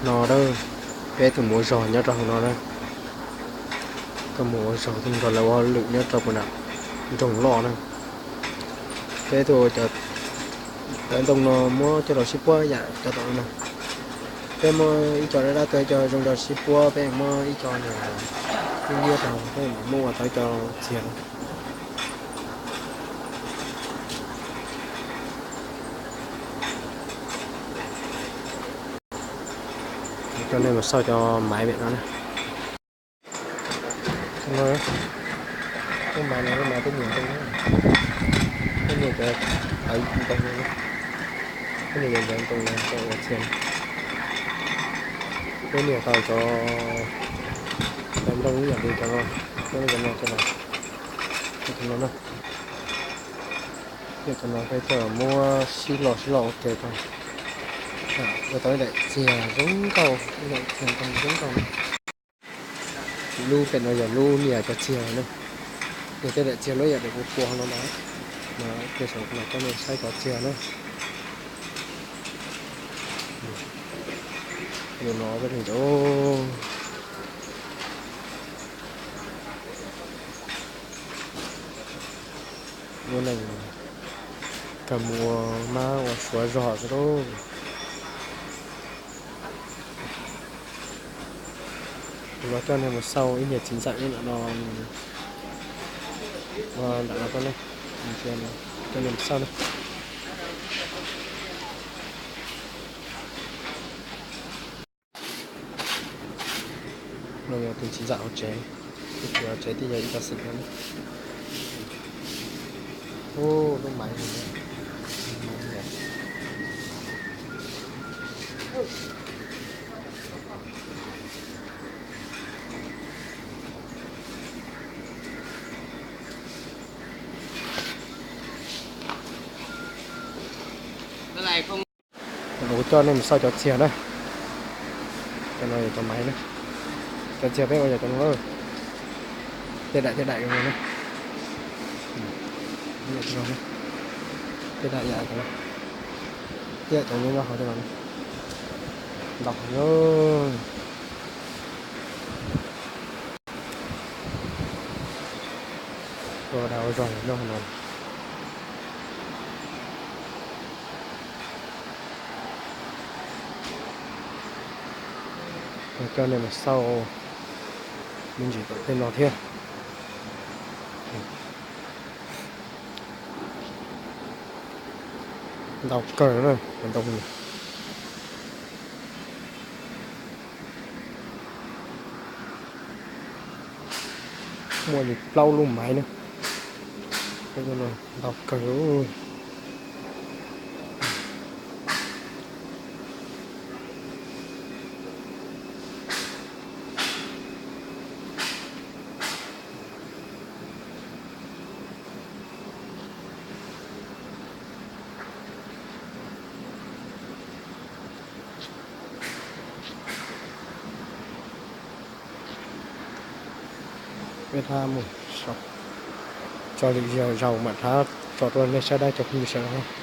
No na, peb tuaj mus ua zog nyob rau hauv no na. Tuaj mus ua zog, tuaj mus nrog lawv ua hauj lwm nyob rau puag nram nroog loj na. Peb tuaj ua cov tawv ntoo no muab coj los sib puab yam cov tom no na. Peb muab ib co dab dab tuaj, ib co zoo nraug sib puab, peb muab ib co niag liab liab rau, peb mam muab ua tau ib co txiag na. Coj nej mus xauj cov maiv pem no na. Lub maiv no, lub maiv peb nias ntoo, peb nias cov tawv ntoo no, peb nias cov ntoo no coj ua txiag. Peb nias tau cov tawv ntoo ib yam li cov no, cov no, cov no na. Cov no peb coj muab sib loj sib loj ua ke rau, ua tau ib daim txiag zoo nkauj, ib daim txiag ntoo zoo nkauj. Lub pem no yog lub nias cov txiag na. Nias tej daim txiag lub yam li kuv pua no na. Ces saum no coj nej saib cov txiag na. Lub no peb cov lub neej kawg mus ua mab ua suav zog xwb lauj. Kuv los coj nej mus xauj ib niag txiv ntxawm ib ntawm no, ua ntawm no, coj nej mus xauj na. No yog tus txiv ntxawm hauv tsev, tus txiv hauv tsev twb yog ib co xeem no. Ub, lub maiv, maiv. Kuv coj nej mus xauj cov txiag na. Cov no yog cov maiv na. Cov txiag peb ua yog cov no, tej daim tej daim no na. Tej daim yam cov, tej daim cov nyob nyob hauv tej no, ntau heev. Ua dag ua zog nyob hauv no. Coj nej mus xauj me ntsis tom tej no thiab. Ntau kawg na, ntau. Muaj li plaub lub maiv na. Ntau kawg. Peb rov mus tso lwm zaus mam rov tso rau nej saib dab tso phooj ywg sawv daws.